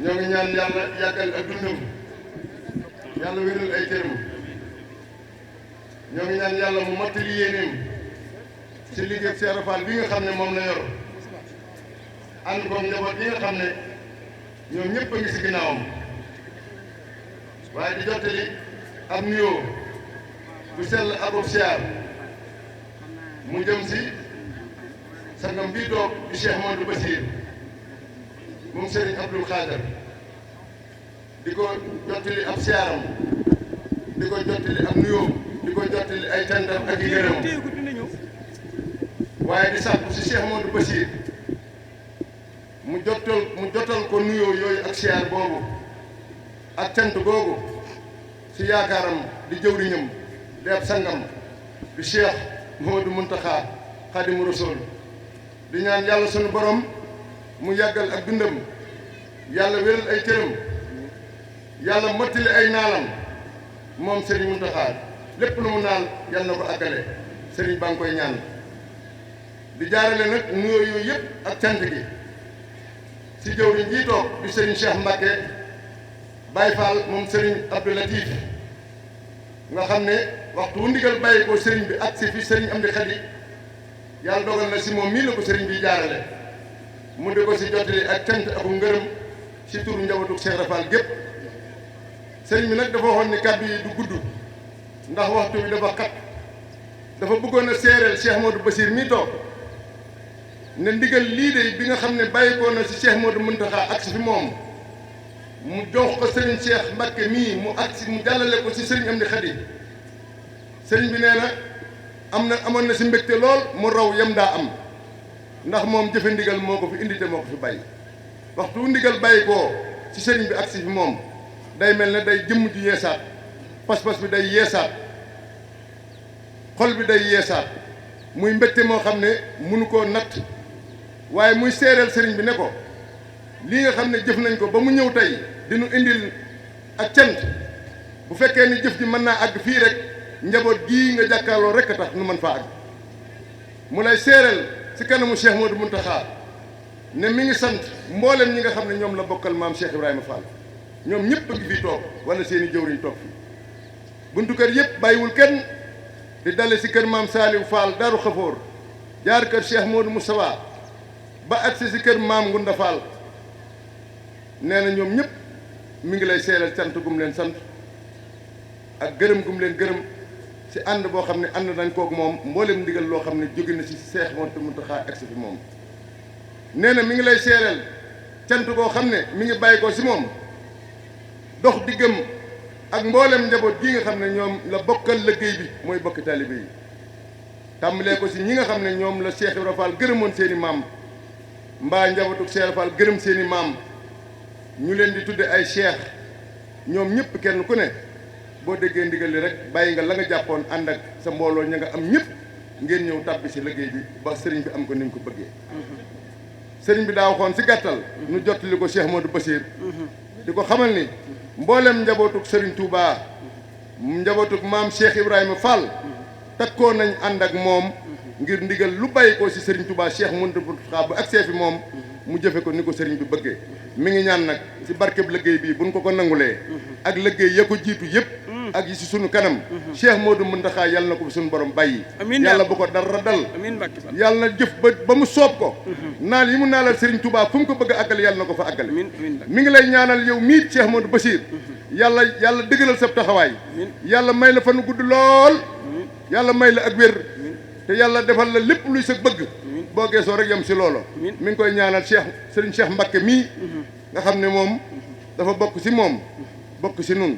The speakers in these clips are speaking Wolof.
ñoo ngi ñaan yàlla yàggal ak dundam yàlla wéral ay cëram ñoo ngi ñaan yàlla mu mottali yéeneem ci liggéey Cheikh Fall bi nga xam ne moom la yor ànd ko njaboot yi nga xam ne ñoom ñëpp a ngi si ginnaawam waaye di jottali ab nuyoo bu sell akub siyaar mu jëm si sangam bii toog di Cheikh Modou Bassir moom Serigne Abdoul Khader di ko jottali ab siyaaram di ko jottali ab nuyoo di ko jottali ay cantam ak i ngërëm waaye di sàkku si Cheikh Modou Bassir mu jotal ko nuyoo yooyu ak siyaar boobu ak cant googu si yaakaaram di jëwriñam di ab sangam di Cheikh Mouhamadou Mountakha Khadimu Rasul di ñaan yàlla sunu borom mu yàggal ak dundam yàlla wéral ay cëram yàlla mottali ay naalam moom Serigne Mountakha lépp lu mu naal yàlla na ko àggale Serigne baa ngi koy ñaan di jaarale nag nuyoo yooyu yëpp ak cant gi si jëwriñ jii toog di Serigne Cheikh Mbacke Baye Fall moom Serigne Abdou Latif nga xam ne waxtu wu ndigal bàyyi ko Serigne bi ak si fi Serigne Amdi Khady yàlla dogal na si moom mii la ko Serigne bi jaarale mu di ko si jottali ak cant ak ngërëm si turu njabootu Cheikh Rafal gépp Serigne bi nag dafa waxoon ni kàddu yi du gudd ndax waxtu bi dafa xat dafa bëggoon a seereel Cheikh Modou Bassir mii toog ne ndigal lii de bi nga xam ne bàyyi ko na si Cheikh Modou Mountakha ak si fi moom mu jox ko Serigne Cheikh Mbacke mii mu agsi mu jàllale ko si Serigne Amdi Khady Serigne bi nee na amoon na si mbégte lool mu raw yem daa am ndax moom jëfe ndigal moo ko fi indi te moo ko fi bàyyi waxtu wu ndigal bàyyi koo si Serigne bi agsi fi moom day mel ne day jëmm ji yeesaat pas-pas bi day yeesaat xol bi day yeesaat muy mbégte moo xam ne munu koo natt waaye muy seereel Serigne bi ne ko lii nga xam ne jëf nañ ko ba mu ñëw tey dinu indil ak cant bu fekkee ni jëf ji mën naa àgg fii rek njaboot gii nga jàkkaarloo rek a tax nu mën faa àgg mu lay seereel si kanamu Cheikh Modou Mountakha ne mi ngi sant mboolem ñi nga xam ne ñoom la bokkal maam Cheikh Ibrahima Fall ñoom ñëpp a ngi fii toog wala seeni jëwriñ toog fii buntu kër yëpp bàyyiwul kenn di dale si kër maam Saliou Fall Darou Khafour jaar kër Cheikh Modou Moustapha ba agsi si kër maam Ngunda Fall nee na ñoom ñëpp mi ngi lay seeral sant gum leen sant ak gërëm gum leen gërëm si ànd boo xam ne ànd nañ koog moom mboolem ndigal loo xam ne jóge na si Cheikh Modou Mountakha agsi fi moom nee na mi ngi lay seeral cant goo xam ne mi ngi bàyyi ko si moom dox diggam ak mboolem njaboot gi nga xam ne ñoom la bokkal liggéey bi mooy bokki taalibe yi tàmbalee ko si ñi nga xam ne ñoom la Cheikh Ibrahima Fall gërëmoon seen i maam mbaa njabootu Cheikh Fall gërëm seen i maam ñu leen di tudde ay cheikh ñoom ñëpp kenn ku ne boo déggee ndigal li rek bàyyi nga la nga jàppoon ànd ak sa mbooloo ña nga am ñëpp ngeen ñëw tàbbi si liggéey bi ba sëriñ bi am ko ni mu ko bëggee sëriñ bi daa waxoon si gàttal nu jottali ko Cheikh Modou Bassir di ko xamal ni mboolem njabootuk sëriñ Touba njabootuk maam Cheikh Ibrahima Fall takkoo nañ ànd ak moom ngir ndigal lu bàyyi ko si sëriñ Touba Cheikh Mountakha bu agsee fi moom mu jëfe ko ni ko sëriñ bi bëggee mi ngi ñaan nag si barkeb liggéey bii buñ ko nangulee ak liggéey ya ko jiitu yëpp ak yi si sunu kanam Cheikh Modou Mountakha yàlla na ko suñu borom bàyyi yàlla bu ko dara dal yàlla na jëf ba mu soob ko naal yi mu naalal Serigne Touba fu mu ko bëgg a àggale yàlla na ko fa àggale mi ngi lay ñaanal yow mii Cheikh Modou Bassir yàlla dëggalal sa taxawaay yàlla may la fanu gudd lool yàlla may la ak wér te yàlla defal la lépp luy sa bëgg boo geesoo rek yam si loolo mi ngi koy ñaanal Serigne Cheikh Mbacke mii nga xam ne moom dafa bokk si moom bokk si nun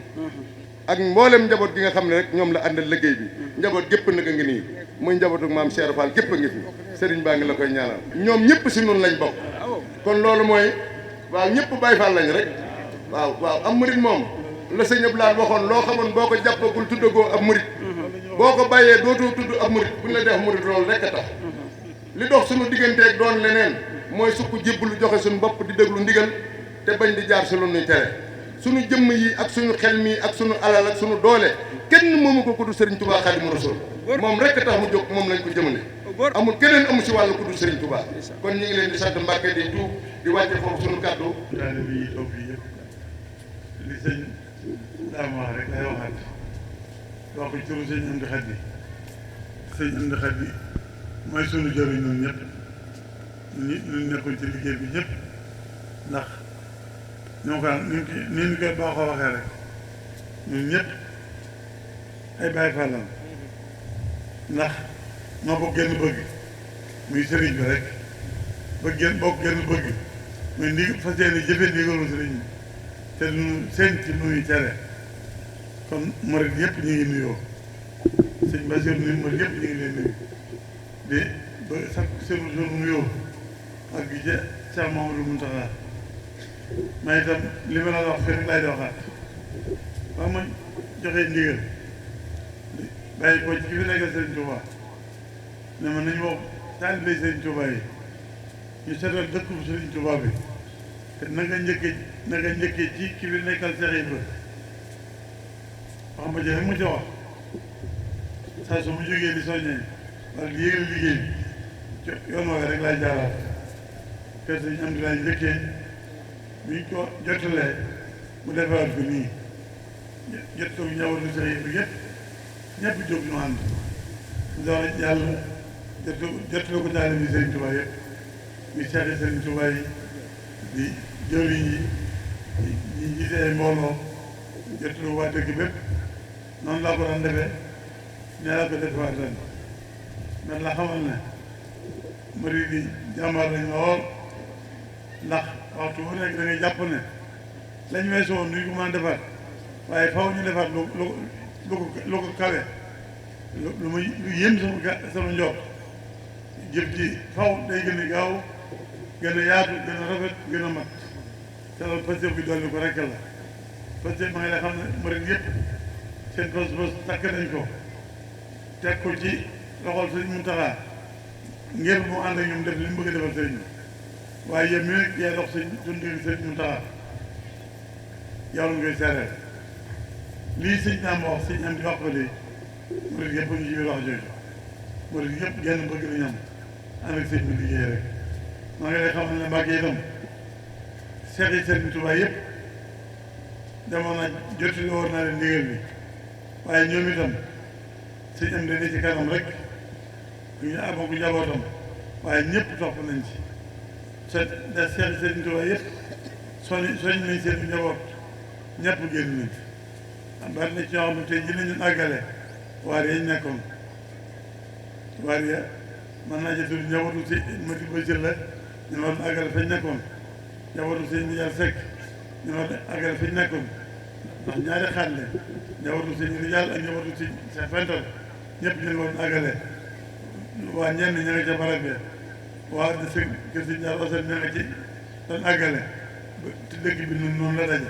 ak mboolem njaboot gi nga xam ne rek ñoom la àndal liggéey bi njaboot gépp nag a ngi nii muy njabootu maam Cheikh Fall gépp a ngi fi Serigne baa ngi la koy ñaanal ñoom ñëpp si nun lañ bokk kon loolu mooy waaw ñëpp Baye Fall lañ rek waaw am murit moom la sëñ Abdoulaye waxoon loo xamoon boo ko jàppagul tuddagoo ab murit boo ko bàyyee dootoo tudd ab murit bu ñu la def murit loolu rek a tax li dox suñu digganteeg doon leneen mooy sukk jébbalu joxe suñu bopp di déglu ndigal te bañ di jaar si lu nuy tere suñu jëmm yi ak suñu xel mi ak suñu alal ak suñu doole kenn moomu ko ku du Serigne Touba Khadimou Rassoul moom rek tax mu jóg moom lañ ko jëmale amul keneen amu si wàllu ku dul Serigne Touba kon ñu ngi leen di sant Mbàkke di tuub di wàcce foofu sunu kàddu taalibe yi toog fii yëpp li sëñ daama wax rek lay waxaat wax ko turu sëñ Amdi Xadi sëñ Amdi Xadi mooy sunu jëriñ ñun ñëpp ñu nekkoon ci liggéey bi ñëpp ndax ñoo ko ni ñu koy baaxoo waxee rek ñun ñëpp ay Baay Faal lañ ndax noo bokk genn bëgg muy sëriñ bi rek bokk genn bëgg muy fas yéene jëfe ndigalu sëriñ bi te duñu seen ci nuyu tere kon murid yëpp ñu ngi nuyoo sëñ Basiru ni murid yëpp ñu ngi leen nuyu di ba sax seen nuyoo ak gi ca Cheikh Mamadou Mountakha ma itam li ma la wax fii rek laay di waxaat waaw ma joxee ndigal bàyyi ko ci ki fi nekkal Serigne Touba ne ma nañu wax taalibe Serigne Touba yi ñu seetal dëkkub Serigne Touba bi te na nga njëkkee ci ki fi nekkal Cheikh Ibra wax ma ci rek mu ca wax saa su mu jógee di soññee wala di yëgal liggéey bi yoon woowee rek laay jaaraat kër Serigne am di laay njëkkee buñ ko jotalee mu defaraat ko nii jot ko ñëwatu Cheikh Ibra yëpp ñëpp jóg ñu ànd door yàlla jottali ko taalibe bi Serigne Touba yëpp di seeti Serigne Touba yi di jëwriñ yi ñi gisee ay mbooloo jottali waa dëkk bépp noonu laa ko daan defee ne laa ko defewaat ren man la xamal ne murid yi jàmbaar lañ lool ndax waxtu bu nekk da ngay jàpp ne lañ weesu woon duñ ko mën a defaat waaye faw ñu defaat lu ko kawe lu muy lu yéem sama njort jëf ji faw day gën a gaaw gën a yaatu gën a rafet gën a mat te loolu pastéef bi dolli ko rekk la pastéef ma ngi lay xam ne murid yëpp seen pas-pas takk nañ ko teg ko ci loxol Sëriñ Muntaxa ngir mu ànd ak ñoom def li mu bëgg a defal sëriñ bi waaye yéen mi nag yaay dox suñu digg Sëriñ Muntaxa yow la ngay seereel lii sëñ naa ma wax sëñ am di wax ko de murid yëpp ñu ci biir wax jooju murid yëpp genn bëgg nañu am ànd ak sëñ bi liggéey rek maa ngi lay xamal ne Mbàkke itam seex yi Sëriñ Tuubaa yëpp demoon na jottali woon naa leen ndigal bi waaye ñoom itam sëñ am de ne ci kanam rek ñu amoon ko njabootam waaye ñëpp topp nañ ci seex yi Sëriñ Tuubaa yëpp soñ nañ seen njaboot ñëpp génn nañ bari na ci ñoo xam ne tey ji nañu àggale waar yañ nekkoon waar ya mën naa jëtul njabootu si Mati Bachir la ñu doon àggale fañ nekkoon njabootu si Ndiaye Seck ñu doon àggale fañ nekkoon ndax ñaari xaaj la njabootu si Ndiaye ak njabootu si sa fental ñëpp ñu doon àggale waa ñenn ña nga ca barab bi waa de si kër si Ndiaye Ousseyn ña nga ci doon àggale te dëkk bi noonu la daje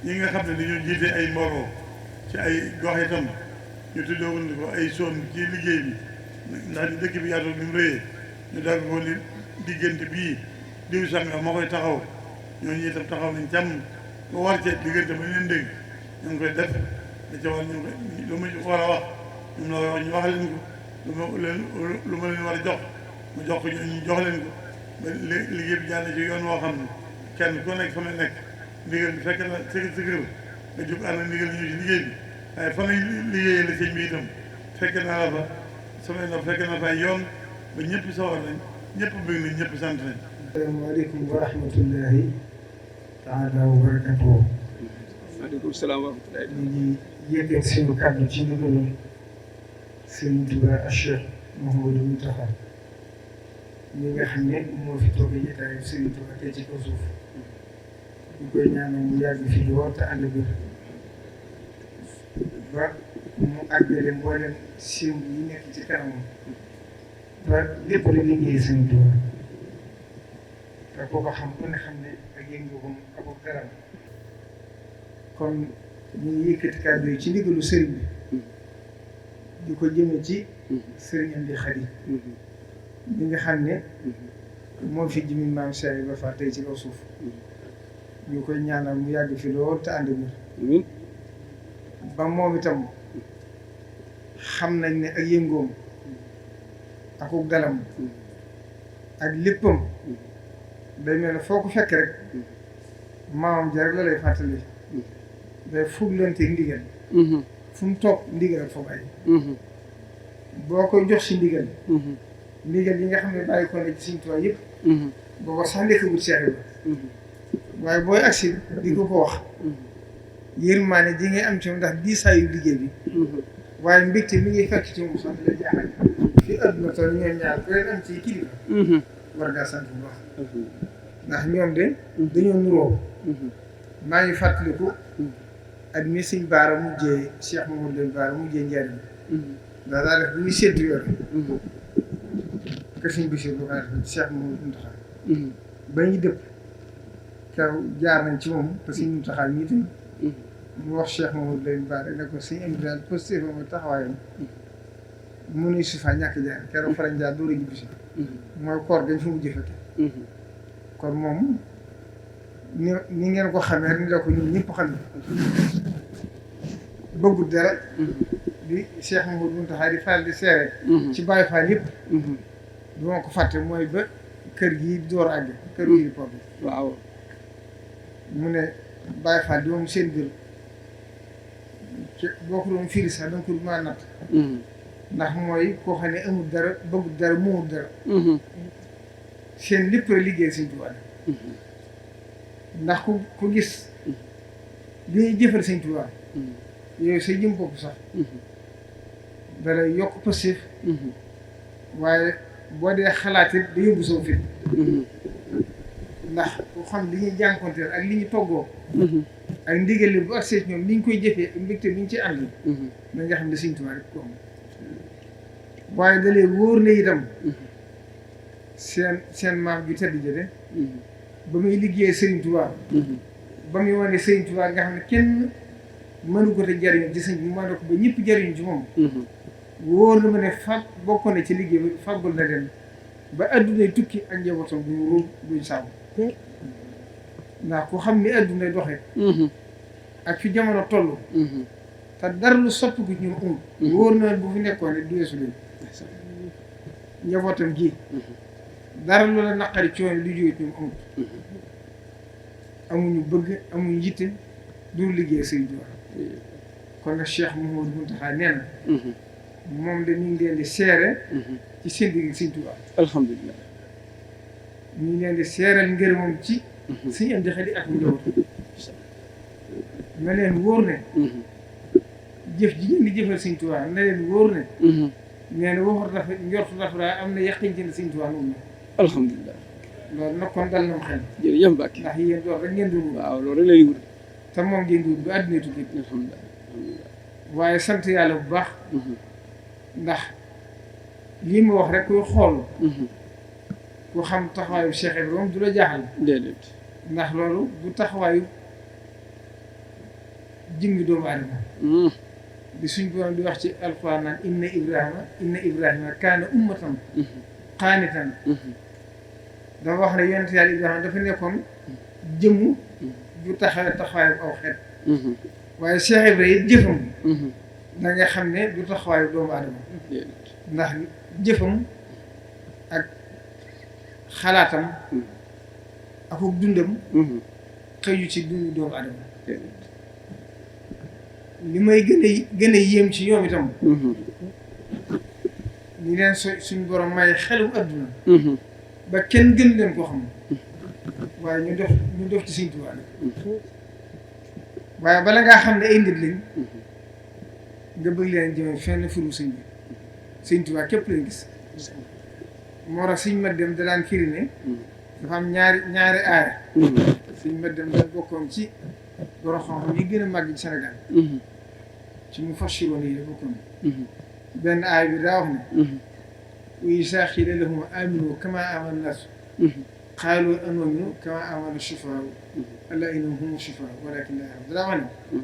ñi nga xam ne dañoo jiite ay mbooloo ci ay gox itam ñu tuddoon ko ay zone ci liggéey bi ndax di dëkk bi yaatu ni mu rëyee ñu dagg ko ni diggante bii diw sànga moo koy taxaw ñooñu itam taxaw nañ càmm ba war cee diggante ba ñu leen dégg ñu ngi koy def da ca war ñu lu ma war a wax ñoom la wax ñu wax leen ko lu ma leen war a jox mu jox ko ñu jox leen ko ba liggéey bi jàll ci yoon woo xam ne kenn ku nekk fa nga nekk ndigal bi fekk na sa kër nga jóg ànd ak ndigal ñu ci liggéey bi waaye fa ngay liggéeyee la sëñ bi itam fekk naa la fa samay na fekk na fa yoon ba ñëpp sawar nañ ñëpp bëgg nañ ñëpp sant nañ. asalaamaaleykum wa rahmatullahi taala wa barakatuh. waaleykum salaam wa rahmatullahi. ñu ngi yëkkati suñu kàddu ci ndigalu Sëriñ Tuubaa Cheikh Mouhamadou Mountakha ñi nga xam ne moo fi toog jotaayu Sëriñ Tuubaa tey ci kaw suuf ñu koy ñaanal mu yàgg fi lool te ànd bi ba mu àggale mboolem sémb yi nekk ci kanamam ba lépp la liggéey Sëriñ Tuubaa te koo ko xam ku ne xam ne ak yëngu-yëngam ak garam kon ñu ngi yëkkati kàddu yi ci ndigalu sëriñ bi di ko jëme ci sëriñ Amdi Xadi bi nga xam ne moo fi jëmi maam Cheikh Ibra Fall tey ci kaw suuf ñu koy ñaanal mu yàgg fi lool te ànd bi ba moom itam xam nañ ne ak yëngoom akuk dalam ak léppam day mel ne foo ko fekk rek maamam ja rek la lay fàttali day fuglanteeg ndigal fu mu toog ndigal ak fa bàyyi boo koy jox si ndigal ndigal yi nga xam ne bàyyi ko ne ci Sëriñ Tuubaa yëpp booba sax nekkagul Seex Ibra waaye booy agsi di ko wax yërmaane ji ngay am ci moom ndax diisaayu liggéey bi waaye mbégte mi ngi fekk ci moom sax la jaaxal fi adduna toll ñoom ñaar ku leen am ci kilifa war ngaa sant bu baax ndax ñoom de dañoo nuroo maa ngi fàttaliku ak mi Sëñ Baara mujjee Cheikh Mamadou Lamine Baara mujjee njariñ ndax daa def bu ñuy séntu yoon que suñ bisi bu kaa def Cheikh Mamadou Mountakha ba ñu dëpp kaw jaar nañ ci moom te Sëñ Mountakha ñi tam mu wax Cheikh Mamadou Lamine Baara ne ko Sëñ am daal posté fa ma taxawaayam mu nuy si fa ñàkk jaar keroog farañ jaar door a ñibbisi mooy koor dañ fi mujj fekke kon moom ni ngeen ko xamee rek ni la ko ñun ñëpp xam ne bëggul dara di Cheikh Mamadou Mountakha di faral di seere ci Baye Fall yëpp du ma ko fàtte mooy ba kër gi door àgg kër gi pop bi waaw mu ne Baye Fall di moom seen biir boo ko doon firi sax danga ko mën a natt ndax mooy koo xam ne amul dara bëggul dara moomul dara seen lépp la liggéey Sëñ Tuubaa ndax ku gis li ñuy jëfal Sëñ Tuubaa yooyu sa jëm bopp sax dalay yokk passif waaye boo dee xalaat it da yóbbu soo fit ndax ku xam li ñuy jànkonteel ak li ñu toggoo ak ndigal li bu agsee ñoom ni ñu koy jëfee ak mbégte ni ñu ci ànd na nga xam ne Sëñ Tuubaa rek ko am waaye dalee wóor na itam seen maam ju tedd jële ba muy liggéeyee Sëriñ Tuubaa ba muy wane Sëriñ Tuubaa nga xam ne kenn mënu ko te jariñu ci sëñ bi mu mën ko ba ñëpp jariñu ci moom wóor na ma ne bokk na ci liggéey bi fàggul na dem ba addunay tukki ak njabootam bu ñu ruub duñ sàmm ndax ku xam ni addunay doxee ak fi jamono toll te dara lu soppi ko ñu amul wóor na bu fi nekkoon ne du weesu leen njabootam gi dara lu la naqari coono lu jóge ñoom amul amuñu bëgg amuñu yitte du liggéey Sëriñ Tuubaa kon nag Cheikh Mouhamadou Mountakha nee na moom de ñu ngi leen di seere ci seen digg Sëriñ Tuubaa alhamdulilah ñu ngi leen di seeral ngir moom ci suñu am di xel ak njaboot na leen wóor ne jëf ji ngeen di jëfal Sëriñ Tuubaa na leen wóor ne nee na waxut dafa njortu dafa am na yàqin ci ne Sëriñ Tuubaa moom la alhamdulilah loolu nag kon dal na mu xel jërëjëf Mbacke ndax yéen doon rek ngeen dund waaw loolu rek la ñuy wut te moom ngeen di wut ba àdduna tukki alhamdulilah waaye sant yàlla bu baax ndax lii ma wax rek kuy xool ku xam taxawaayu Cheikh Ibrahima du la jaaxal déedéet ndax loolu bu taxawaayu jëmmi doomu aadama di suñ borom di wax ci alxuraan naan inna Ibrahima kaana ummatan qaanitan dafa wax ne yonent yàlla Ibrahima dafa nekkoon jëmm ju taxawaayu aw xeet waaye Cheikh Ibrahima it jëfam da nga xam ne du taxawaayu doomu aadama ndax jëfam ak xalaatam ak dundam xëyu ci dundu doomu aadama li may gën a yéem ci ñoom itam ñu leen suñ borom may xelum adduna ba kenn gën leen koo xam waaye ñu def ci Sëriñ Tuubaa waaye bala ngaa xam ne ay nit lañ nga bëgg leen jëme fenn furu sëñ bi Sëriñ Tuubaa képp lañ gis moo tax suñ ma dem da daan firi ne dafa am ñaari aaya suñ ma dem da bokkoon ci borom xam-xam yi gën a màgg ci Sénégal ci mu fassiroon yi da bokkoon benn aaya bi daa wax ne wa izaa qiila lahum aaminu kamaa aamana naas qaaluu anu'minu kamaa aamana sufahaa alaa innahum humu sufahaa walaakin laa ya'lamuun daa wax ne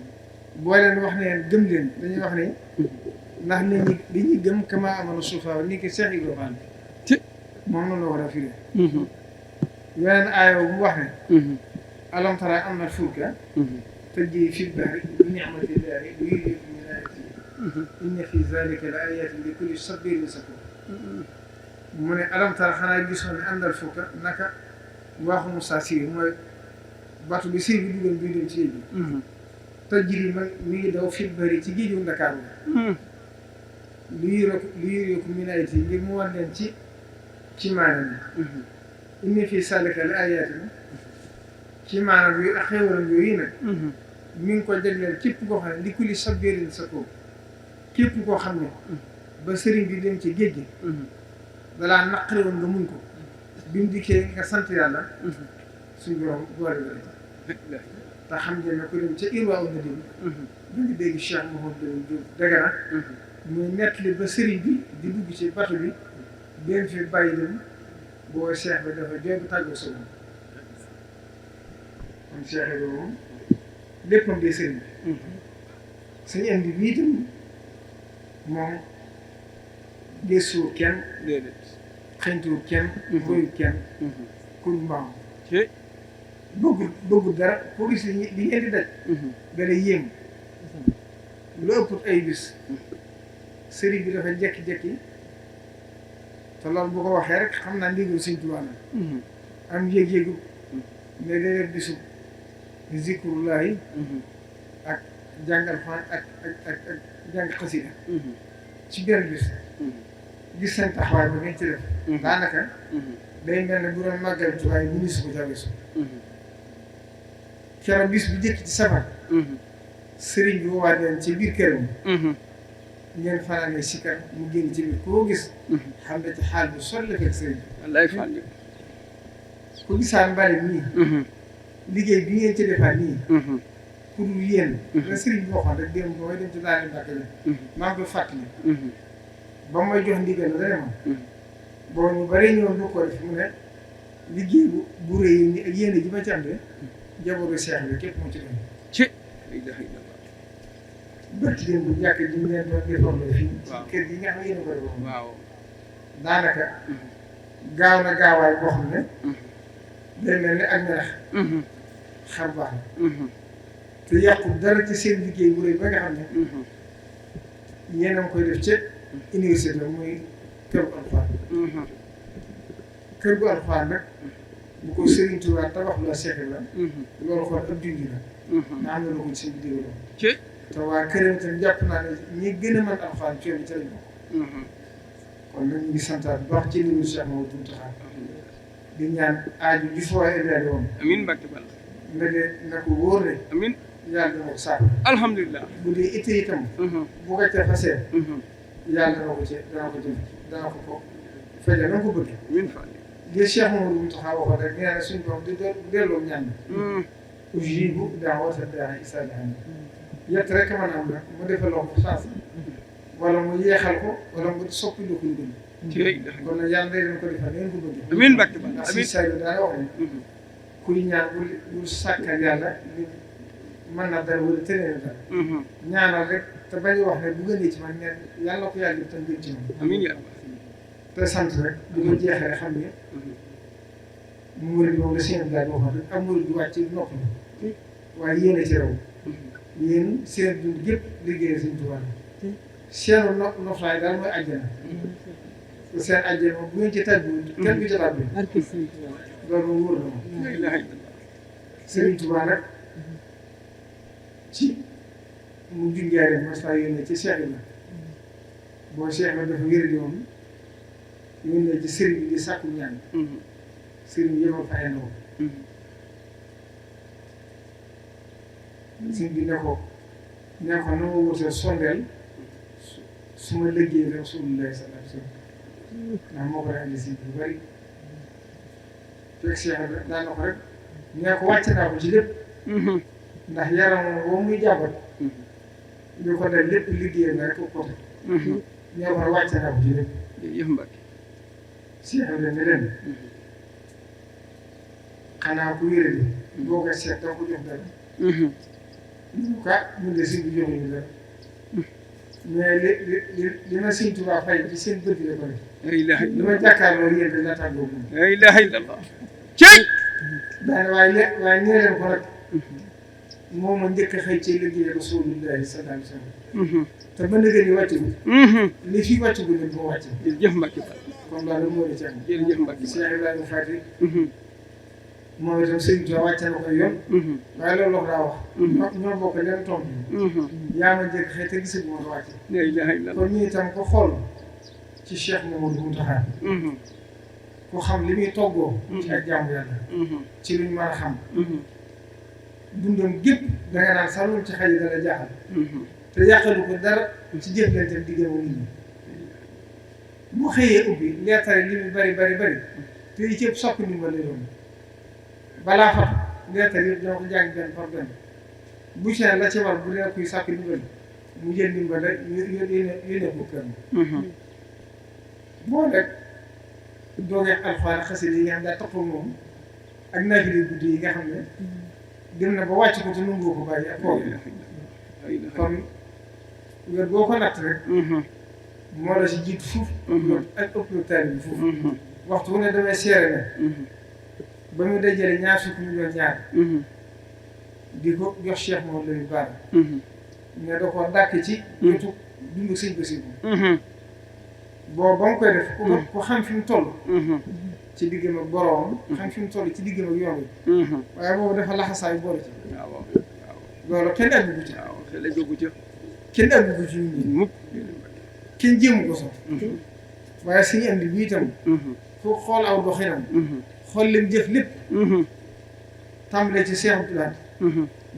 boo leen wax ne gëm leen dañuy wax ne ndax nit ñi dañuy gëm kamaa aamana sufahaa ni ki Cheikh Ibrahima moom noonu la war a firi yeneen aaya bu mu wax ne alam tara anna al-fulka tajrii fil bahri bi ni'mati llaahi liyuriyakum min aayaatihi inna fii zaalika la aayaatin li kulli sabaarin shakuur mu ne alam tara xanaa gisoon ne àndal fukka naka waaxu Moussa Siri mooy baatu bi sëy bi dugal bi dem ci géej gi tajri mi ngi daw fil bahri ci géeju Ndakaaru lu yuriikum min aayaatihi ngir mu wan leen ci maanaam inna fii zaalika la aayaatin ci maanaam yooyu ak xéwalam yooyu nag mi ngi ko jagleel képp koo xam ne li kulli sabirin shakuur képp koo xam ne ba sëriñ bi dem ci géej gi dalaa naqari woon nga muñ ko bi mu dikkee nga sant yàlla suñu borom boole la te xam ngeen ne ku dem ca Irwaa Nadim da nga dégg Cheikh Mouhamadou Diop Dagana muy nettali ba sëriñ bi di dugg ci bato bi benn fi bàyyi dem boo Cheikh bi dafa jooy bu tàggoo sa moom kon Cheikh bi moom léppam dee sëriñ bi suñu indi bii itam moom gëstuwul kenn xëyntuwul kenn mboyul kenn kul mbaam bëggul dara foo gis li ngeen di daj da lay yéem lu ëpp ay bis sëriñ bi dafa jekki-jekki te loolu bu ko waxee rek xam naa ndigal Sëriñ Tuubaa la am yéeg-yéegu ne day def bisu zikrullahi ak jàngal Alxuraan ak jàng xasida ci benn bis gis seen taxawaay ba ngeen ci def daanaka day mel ne bu doon màggal Tuubaa bu ñu su ko jawesu keroog bis bu jëkk ci safar sëriñ bi woowaat leen ci biir këram ngeen fanaane sikar mu génn ci biir koo gis xam ne ci xaal bi sol la fekk sëriñ bi wallaay fan ku gisaan mbari nii liggéey bi ngeen ci defaat nii pour yéen la sëriñ bi waxoon rek démb ba may dem ci daani Mbàkke bi maa ngi koy fàttali ba may jox ndigal la dane ma boo ñu bare ñëwoon bu ko def mu ne liggéey bu rëy yi ak yéene ji ma ci am de jaboru Cheikh bi képp moo ci dem ci barki démb bu jàkk ji ñu leen doon déformé fii ci kër gi nga xam ne yéen a ko defoon waaw daanaka gaaw na gaawaay boo xam ne day mel ni ak melax xar baax na te yàqu dara ci seen liggéey bu rëy ba nga xam ne yéen a ngi koy def ca université la muy kër gu Alxuraan kër gu Alxuraan nag bu ko Sëriñ Tuubaa tabax la Cheikh la loolu xool ab dindi la nga am na lu ko seen vidéo la te waa këram itam jàpp naa ne ñi gën a mën Alxuraan coono bi ca lañ bokk kon nag ñu ngi santaat bu baax ci limu Cheikh Mamadou Mountakha di ñaan aaju ji fa waaye évalué woon amiin Mbàkke Balla nga de na ko wóor ne amiin yàlla dana ko saako alhamdulilah bu dee itte itam bu ko ca fasee yàlla dana ko ci dana ko fajal na ko bëgg amiin Fall li Cheikh Mamadou Mountakha waxoon rek nee na suñu borom di delloo ñaan ujiibu da'wata daa'i izaa da'aani yett rek mën a am nag mu defaloo ko chance wala mu yeexal ko wala mu soppi lu ko lu gën kon nag yàlla day leen ko defal ngeen ko bëgg amiin Mbàkke Balla ndax si amiin say daana wax ne kuy ñaan bul sàkkal yàlla li mën na dara wala tënee na dara ñaanal rek te bañ wax ne bu gënee ci man neen yàlla ko yàlla tam gën ci man amiin yaa te sant rek di ko jeexee rek xam ne murid moom la seen daal waxoon rek am murid du wàcc nopp na waaye yéen a ci raw yéen seen dund gépp liggéey Sëriñ Tuubaa seenu noflaay daal mooy àjjana te seen àjjana moom bu ngeen ci tàggu kenn du ci tàbbi loolu moom wóor na moom la ilaha illallah Sëriñ Tuubaa nag ci mu junjaare mas naa yónnee ci Cheikh la boo Cheikh la dafa wér di moom yónnee ci sëriñ bi di sàkku ñaan sëriñ bi yëmal fa ay ndaw sëriñ bi ne ko na ma wutee sondeel su ma liggéey Rasulullah sallallahu alayhi wa sallam ndax moo koy andi si bu bëri fekk Cheikh la daan na ko rek nee ko wàcc naa ko ci lépp ndax yaram boo muy jàppat ñu ko def lépp liggéey na rek ko côté nee ko wàcc naa ko ci lépp jërëjëf Mbàkke Cheikh la ne leen xanaa ku wéré di boo ko seet danga ko jox dara ñu ko mun de sëñ bi joxuñu dara mais li ma Sëñ Tuubaa fay ci seen bët la ko def la ilaha li illallah ma jàkkaarloo yéen dañ la tàggoo moom la ilaha illallah cey daane waaye nee leen ko nag moom ma njëkk a xëy ci liggéey Rasulullahi sallallahu alayhi wa sallam te ba léegi nii wàcc bi li fi wàcc bu leen moo wàcc jërëjëf Mbacke Balla kon loolu moo di ci am jërëjëf Mbacke Balla Cheikh Ibrahima Fati moom itam sëñ Tuubaa wàcce na ko yoon waaye loolu wax daa wax ñoo bokk leen tomb yaa ma njëkk xëy te gisul moo wàcc la ilaha illallah kon ñu itam ko xool ci Cheikh Mamadou Mountakha ku xam li muy toggoo ci ak jàmm yàlla ci luñ mën a xam dundam gépp danga naan sax loolu ci xaj dana jaaxal te yàqalu ko dara ci jëflante diggam nit ñi bu xëyee ubbi leetare li mu bari te yi cëpp sokk ndimbal lay doon balaa fat leetare yëpp dina ko jàng benn par benn bu ci ne la ci war bu dee kuy sàkk ndimbal mu jël ndimbal rek yónnee ko kër boo rek doogee alxuraan xasida yi nga xam daa toppoo moom ak naafile guddi yi nga xam ne dem na ba wàcc ko te nungoo ko bàyyi ak koor kon wér boo ko natt rek moo la si jiitu fuuf ak ëpp taali bi fuuf waxtu wu ne damay seere ne ba mu dajale ñaar fukki million ñaar di ko jox Cheikh moom lañu baar ne da ko dàkk ci jotu dundu sëñ Basiru boo ba mu koy def ku xam fi mu toll ci diggam ak boroomam xam fi mu toll ci diggam ak yoon wi waaye boobu dafa laxasaayu boole ci loolu kenn àggu ci kenn àggu ci ñun ñi kenn jéemu ko sax waaye suñu andi bi itam fu xool aw doxinam xool leen jëf lépp tàmbalee ci Cheikh Abdoulaye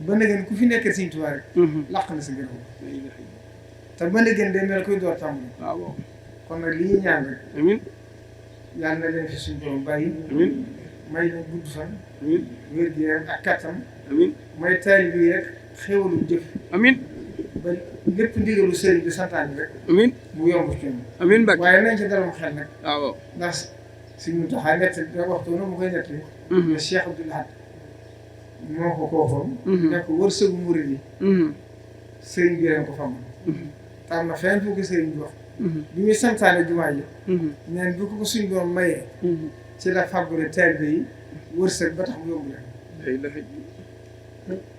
ba na ngeen ku fi nekkee Sëñ Tuubaa rek làq na si gërëm te ba na ngeen day mel koy door tàmbali kon nag li ñuy ñaan rek amiin yàlla na leen fi suñu borom bàyyi amiin may leen gudd fan amiin wér gi yaram ak kattan amiin may taali bi rek xéwalu jëf amiin ba lépp ndigalu sëriñ bi santaani rek amiin mu yomb ci ñoom amiin Mbacke waaye nañ ci dalal xel nag waaw ndax suñu taxaa nett da waxtu na mu koy nett ne Cheikh Abdoul Ahad moo ko koofoon ne ko wërsëgu murid yi sëriñ bi leen ko famal tam na fenn fu ko sëriñ bi wax bi muy santaane jumaa ji neen bu ko suñ borom mayee ci la fàggule taalibe yi wërsëg ba tax mu yomb leen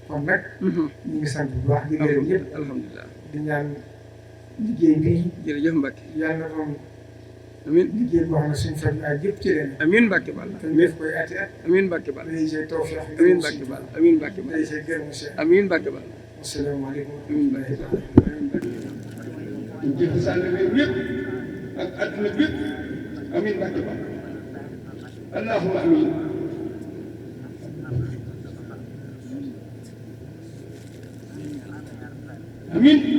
kon nag ñu ngi sant bu baax di gërëm ñëpp alhamdulilah di ñaan liggéey bi jërëjëf Mbacke yàlla na doon amiin liggéey boo xam ne suñu faj ak yëpp ci leen amiin Mbacke Balla te ñu def koy ati at amiin Mbacke Balla day see tawfeex amiin Mbacke Balla amiin Mbacke Balla day see gërëm si amiin Mbacke Balla asalaamaaleykum amiin Mbacke ñu jënd sànni réew yëpp ak adduna bi yëpp amiin Mbacke Balla allahumma amiin amiin